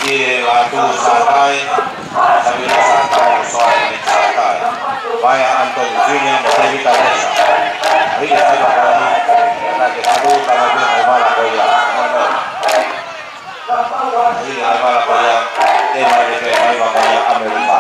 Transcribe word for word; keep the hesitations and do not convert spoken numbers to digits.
Ki he Latu Sātai, Savila Sātai, Soa Sātai. Vaea Anthony Junior mo Tevita Lesa. Hili faiva ko ia, ʻa ia ke tau tala pē he vala ko ia. Hili he vala ko ia, te mai le pē faiva ko ia ʻAmelika.